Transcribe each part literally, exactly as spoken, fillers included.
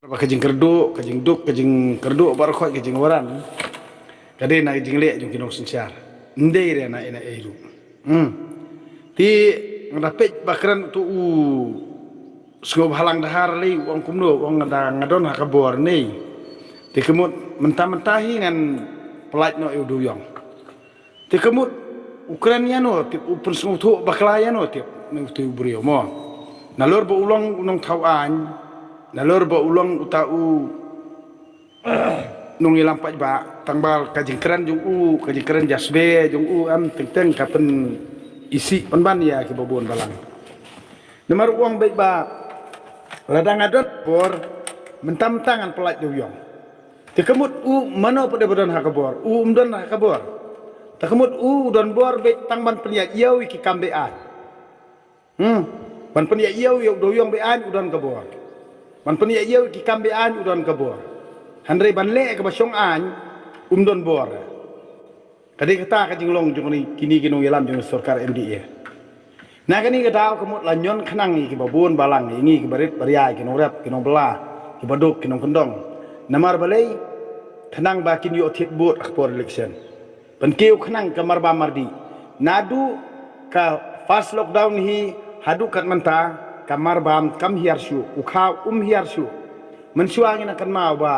Ba ka jingkyrduh, ka jingduk, ka jingkyrduh baroh khoit, ka jingwaran ka dei na ka jingleh jong ki nongsynshar. Ym dei re na ina ei ruh. Hmm. Te nga da peit ba kren uto u sngewbhalang dahar lei, u ong kumno, u ong nga da, nga don ha ka bor nei. Te ka mut mynta mynta hi ngan pyllait noh ïa u dewïong. Te ka mut u kren ïano tip, u pynsngewthuh bakla ïano tip na uto u briew mo. Nalor ba u long u nongthaw aiñ, nalor ba u long uta u nongïalam paidbah, tang ba ka jingkren jong u, ka jingkren jasbe jong u, em, teng teng ka pynisih pynban ïa kiba bun balang. Namar u ong beit ba lada nga don bor, mynta mynta ngan pyllait dewïong. Te ka mut u mano pat ba don ha ka bor, u um don ha ka bor. Te ka mut u don bor beit tang ban pynïaid ïew ïa ki kam be-aiñ. Hmm. Ban pynïaid ïew ïa u dewïong be-aiñ u don ka bor. Ban pynïaid ïew ïa ki kam be-aiñ u don ka bor. Hynrei ban leh kaba shong aiñ um don bor. Ka dei kata ka jinglong jong kine, kine ki nongïalam jong sorkar M D A. Na kane ka daw ka mut la ñion khnang ïa kiba bun balang, ïa ngi kiba rit ba ria, ki nongrep, ki nongbylla, kiba duk, ki nongkyndong. Namar balei? Khnang ba kin ïoh thied vote ha ka por election. Pynkiew khnang ka marbam mardih. Naduh ka first lockdown hi haduh kat mynta, ka marbam kam hiar shuh, u khaw um hiar shuh. Mynshuwa ngi nang kynmaw ba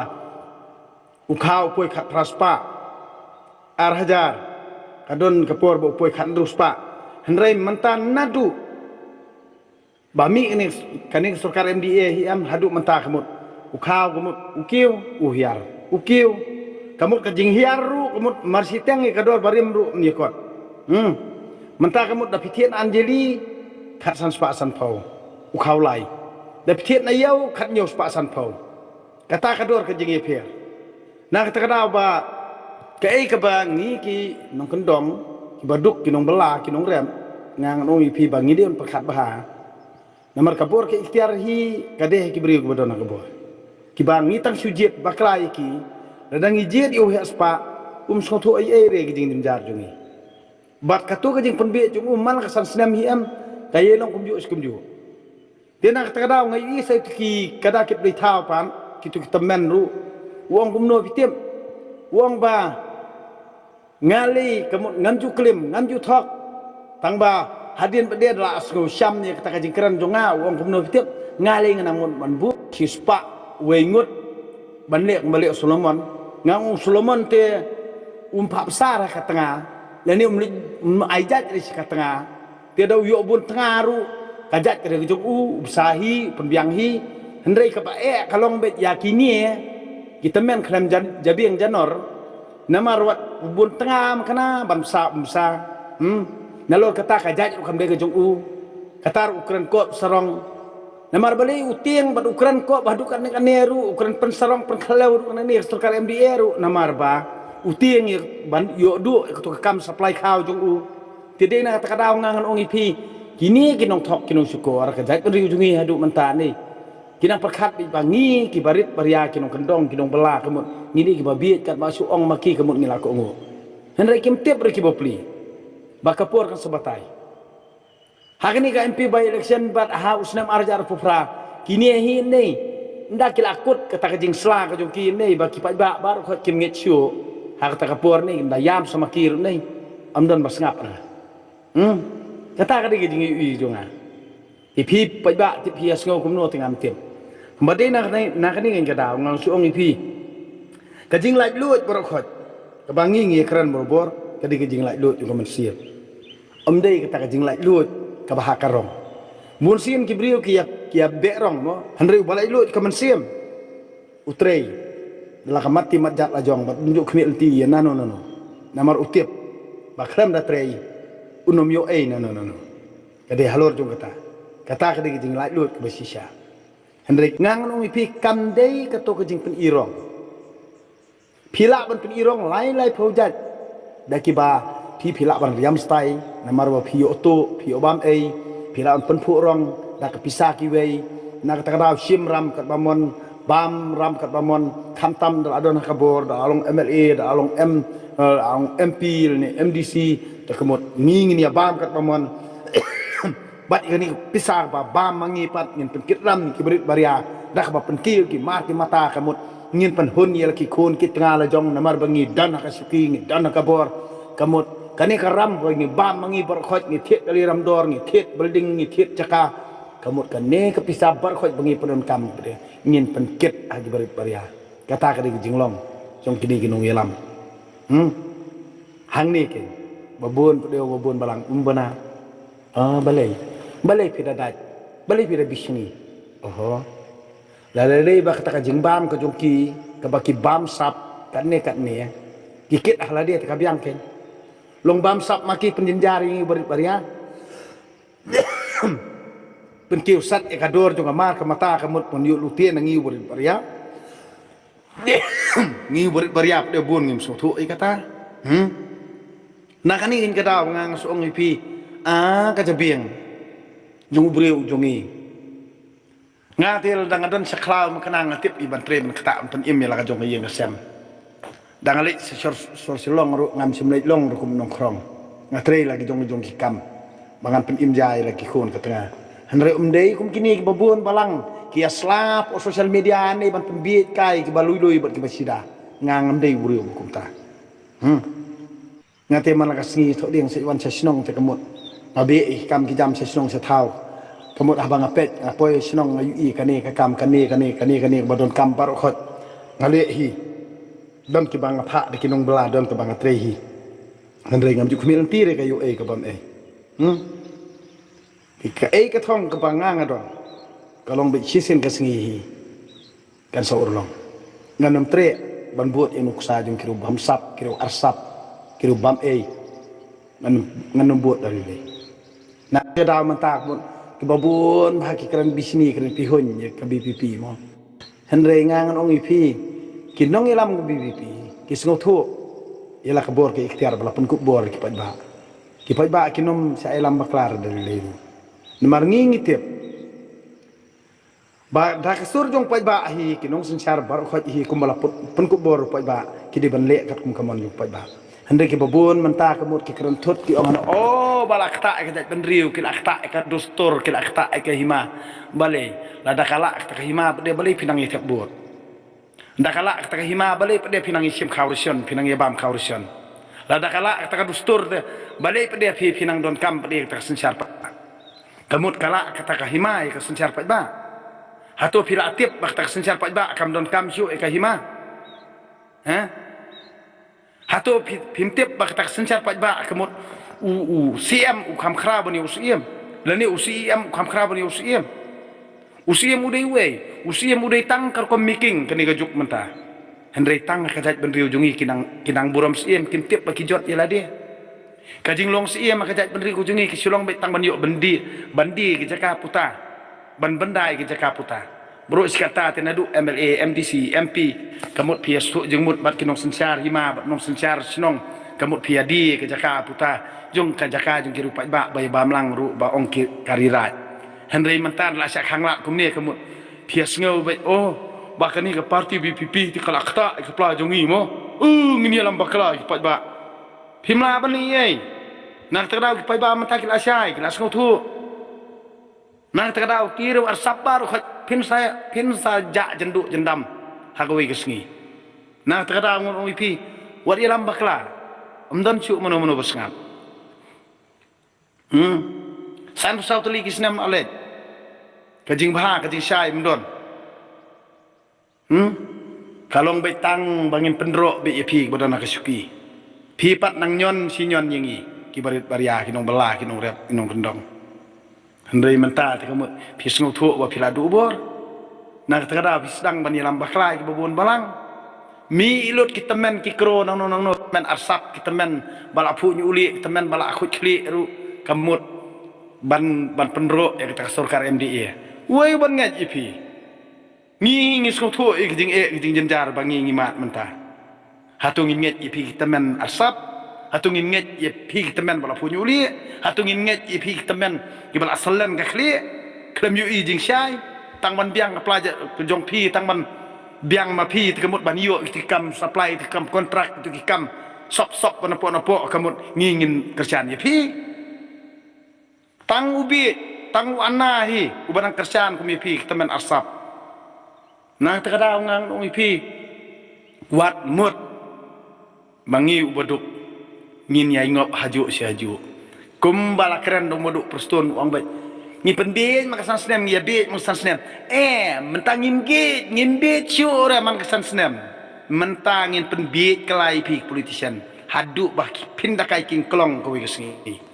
u khaw u poi khatphra spah, ar hajar, ka don ka por ba u poi khathynriew spah. Hynrei mynta naduh ba mih kane, kane ka sorkar M D A hi, em, haduh mynta ka mut u khaw ka mut u kiew u hiar, u kiew. Ka mut ka jinghiar ruh ka mut marshiteng ïa ka dor barim ruh ym ïakot. Hmm. Mynta ka mut da phi thied na Anjali khatsan spah sanphew u khaw lai. Da phi thied na ïew khathynñiew spah sanphew. Kata ka dor ka jingïapher. Na kata ka daw ba kaei kaba ngi ki nongkyndong, kiba duk, ki nongbylla, ki nongrep, nga ngan ong ïa phi ba ngi dei ban pyrkhat bha. Namar ka bor ka iktiar hi ka dei ha ki briew kiba don ha ka bor. Kiba ngi tang shu jied bakla ïa ki, lada ngi jied ïa u heh spah, um sngewthuh ei ei re ka jingjynjar jong ngi. Bad kato ka jingpynbiej jong u man la ka san snem hi, em, ka ïai long kumjuh shi kumjuh. Te na kata ka daw nga ïohi sa ïa ki kada ki blei thaw pat, kito ki tymmen ruh. U ong kumno phi tip? U ong ba nga lei ka mut ngam ju klim, ngam ju thok. Tang ba hadien ba dei la sngew sham ïa kata ka jingkren jong nga, u ong kumno phi tip? Nga lei nga nang mut ban buh shi spah wei ngut ban leh kumba leh u Solomon. Nga ong u Solomon te um phah bsa ha ka tnga, lane um leit, um ai jait re sha ka tnga. Te da u ïoh bun tnga ruh, ka jait ka dei ka jong u, u bsa hi, u pynbiang hi. Hynrei kaba eh ka long beit ïa kine ki tymmen khlem jan, jabieng janor. Namar wat u bun tnga ma kane ban bsa, um bsa. Hmm. Nalor kata ka jait ruh kam dei ka jong u. Kata ruh u kren kob sarong. Namar balei u tieng bad u kren kob haduh katne katne ruh, u kren pynsarong pynkhlem ruh katne katne ka sorkar M D A ruh, namar ba u tieng ïa ban ïoh duh ïa kato ka kam supply khaw jong u. Te dei na kata ka daw nga ngan ong ïa phi, kine ki nongthok ki nongshukor, ka jaitbynriew jong ngi haduh mynta ne, ki nang pyrkhat beit ba ngi kiba rit ba ria, ki nongkyndong, ki nongbylla, ka mut ngi dei kiba bieit, katba shu ong ma ki ka mut ngi la kohnguh. Hynrei kim tip re kiba plie ba ka por kan sa batai. Ha kane ka M P by election bad ha u snem ar hajar arphew phra, kine hi ne, ynda ki la kut kata ka jingsla ka jong ki ne, ba ki paidbah baroh khoit kim ngeit shuh. Ha kata ka por ne, ynda ïam sa ma ki ruh ne, ym don ba sngap re. Hmm. Kata ka dei ka jingïohi jong nga. Ïa phi paidbah, tip phi ïa sngew kumno te ngam tip. Hynrei na kane, na kane ka daw nga shu ong ïa phi, ka jinglaitluid baroh khoit kaba ngi ngi ïa kren barabor ka dei ka jinglaitluid jong ka mynsiem. Ym dei kata ka jinglaitluid kaba ha ka rong. Bun sien ki briew ki ïa, ki ïa beh rong mo, hynrei uba laitluid ka mynsiem, u trei. Da la ka mat ti mat jat la jong, bad un ju khmih lynti ïa nano nano. Namar u tip ba khlem da trei un ym ïoh ei nano nano. Ka dei halor jong kata. Kata ka dei ka jinglaitluid kaba shisha. Hynrei nga ngan ong ïa phi, kam dei kato ka jingpynirong. Phi lah ban pynirong lai lai phew jait. Da kiba phi, phi lah ban riam stai, namar ba phi ïoh tuh, phi ïoh bam ei, phi lah ban pynphuh rong da ka pisa kiwei. Na kata ka daw shim ram katba mon, bam ram katba mon, khamtam da la don ha ka bor, da la long M L A, da la long M, eh, da la long M P ne M D C, te ka mut ngi ngin ïa bam katba mon. Bad ïa kane ka pisa ba bam ma ngi pat ngin pynkit ram ki barit baria da kaba pynkiew ki mar ki mata, ka mut ngin pynhun ïa la ki khun ki tnga la jong namar ba ngi don ha ka shuki, ngi don ha ka bor. Ka mut kane ka ram ba ngi bam ma ngi baroh khoit, ngi thied kali ram dor, ngi thied building, ngi thied jaka. Ka mut kane ka pisa baroh khoit ba ngi pyndonkam, ngin pynkit ha ki barit baria. Kata ka dei ka jinglong jong kine ki nongïalam. Hmm. Hangne keiñ ba bun pdew, ba bun balang, um bana. Ah, balei? Balei phi da dait? Balei phi da bishni? Oho. Lada dei ba kata ka jingbam ka jong ki, kaba ki bam sap katne katne, ki kit ha lade te ka biang keiñ. Long bam sap ma ki, pynjynjar ïa ngi barit baria. Pynkiew sat ïa ka dor jong ka mar ka mata, ka mut pynïoh lute na ngi barit baria. Ngi barit baria pdew bun ngim sngewthuh ïa kata. Hmm. Na kane keiñ ka daw nga nga shu ong ïa phi, ah, ka jabieng jong u briew jong ngi. Nga te lada nga don sha khlaw ma kane nga tip ïa ban trei ban ktah ban pynim ïa la ka jong ka ïing ka sem. Da nga leit sha shor, shor Shillong ruh ngam shym leit long ruh kum nongkhrong. Nga trei la ki jong, jong ki kam ba ngan pynim ja ïa la ki khun ka tnga. Hynrei um dei kum kine kiba bun balang ki ïa slap o social media ne ban pynbieit kai kiba lui lui bad kiba shida. Nga ngam dei u briew kumta. Hmm. Nga te man la ka sngi thoh dieng sa wan sha shnong te ka mut nga beh ïa ki kam ki jam sha shnong sha thaw. Ka mut haba nga peit nga poi shnong nga ïohi kane ka kam, kane, kane, kane, kane ba donkam baroh khoit. Nga leh hi. Don kiba nga phah da ki nongbylla, don kiba nga trei hi. Hynrei ngam ju khmih lynti re ka ïoh ei ka bam ei. Hmm. Kaei ka thong kaba nga nga don ka long beit shisien ka sngi hi. Kan sa urlong. Ngan ym treh ban bud ïa u nuksa jong ki riewbamsap, ki riew arsap, ki riewbam ei. Ngan, ngan ym bud da lei lei. Na ka daw mynta ka mut kiba bun bha ki kren bishni, kren pihuiñ ïa ka B P P mo. Hynrei nga ngan ong ïa phi, ki nongïalam ka B P P ki sngewthuh ïa la ka bor ka iktiar ba la pynkup bor ki paidbah. Ki paidbah kin ym sa ïalam bakla da lei lei. Namar ngi ngi tip ba da ka sur jong paidbah hi ki nongsynshar baroh khoit hi kumba la pyn-, pynkup bor paidbah ki dei ban leh katkum ka mon jong paidbah. Hynrei kiba bun mynta ka mut ki kren thut ki ong hano, oh, ba la ktah ïa ka jaitbynriew, ki la ktah ïa ka dustur, ki la ktah ïa ka hima. Balei? Lada ka lah kata ka hima, balei, balei phi nang ïa thep bud? Da ka lah kata ka hima, balei pat de phi nang ïa shim khaw ration, phi nang ïa bam khaw ration? Lada ka lah kata ka dustur te, balei pat de phi, phi nang donkam pat de kata ka synshar paidbah? Ka mut ka lah kata ka hima ïa ka synshar paidbah. Hato phi la tip ba kata ka synshar paidbah kam donkam shuh ïa ka hima? He? Hato phi, phim tip ba kata ka synshar paidbah ka mut u, u C M u kham khraw ban ïa u Syiem, lane u C E M u kham khraw ban ïa u Syiem? U Syiem u dei uei? U Syiem u dei tang ka rukom miking kane ka juk mynta. Hynrei tang ka jaitbynriew jong ngi ki nang, ki nang burom Syiem, kim tip ba ki jot ïa lade. Ka jinglong Syiem ka jaitbynriew jong ngi ki shu long beit tang ban ïoh byndi, byndi ki jaka puta, ban byndai ki jaka puta. Baroh shi katta te naduh M L A, M D C, M P, ka mut phi ïa sngewthuh jingmut bad ki nongsynshar hima bad nongsynshar shnong, ka mut phi ïa die ka jaka puta jong, ka jaka jong ki riew paidbah ba ïa bam lang ruh ba ong ki ka ri raid. Hynrei mynta la shah khanglad kumne ka mut phi ïa sngew beit, oh, ba kane ka party B P P te ka la ktah ïa ka pla jong ngi mo. Uh, ngin ïalam bakla ïa ki paidbah. Phim lah ban leh ei. Na kata ka daw ki paidbah mynta ki la shai, ki la sngewthuh. Na kata ka daw ki riew arsap baroh khoit phin sa, phin sa jah jynduh jyndam ha kawei ka sngi. Na kata ka daw ngan ong ïa phi, wat ïalam bakla. Ym don shuh mano mano ba sngap. Hmm. San phew saw tylli ki snem la leit, ka jingbha ka jingshai ym don. Hmm? Ka long beit tang ba ngin pynroh beit ïa phi ba don ha ka shuki. Phi pat nang ñion shi ñion ïa ngi, ki barit baria, ki nongbylla, ki nongrep, ki nongkyndong. Hynrei mynta te ka mut phi sngewthuh ba phi la duh bor. Na kata ka daw phi sdang ban ïalam bakla ïa kiba bun balang. Mih lut ki tymmen ki kro nangno nangno, tymmen arsap, ki tymmen ba la phuh ñiuhlieh, ki tymmen ba la khuid khlieh ruh ka mut ban, ban pynroh ïa kata ka sorkar M D A. Wei ban ngeit ïa phi. Ngi ngi sngewthuh ïa ki jingeh, ki jingjynjar ba ngi ngi mad mynta. Hato ngin ngeit ïa phi ki tymmen arsap? Hato ngin ngeit ïa phi ki tymmen ba la phuh ñiuhlieh? Hato ngin ngeit ïa phi ki tymmen kiba la salen ka khlieh? Khlem ïohi jingshai, tang ban biang ka pla ja-, ka jong phi, tang ban biang ma phi te ka mut ban ïoh ïa ki kam supply, ïa ki kam kontrak, ïa ki kam sop sop ba napoh napoh, ka mut ngi ngin kyrshan ïa phi. Tang u bieit Tang u Anna hi, uba nang kyrshan kum ïa phi, ka tymmen arsap. Nangta ka daw nga ong ïa phi, wat mut ba ngi u baduk ngin ïai ngop hajuh shi hajuh. Kumba la kren da u Madu Prestone, u ong beit, ngi pynbiej man ka san snem, ngi ïa biej man ka san snem. Eh, mynta ngim biej, ngim biej shuh re man ka san snem. Mynta ngin pynbiej kylla ïa phi ki politician haduh ba phin da kai kynklong kawei ka sngi.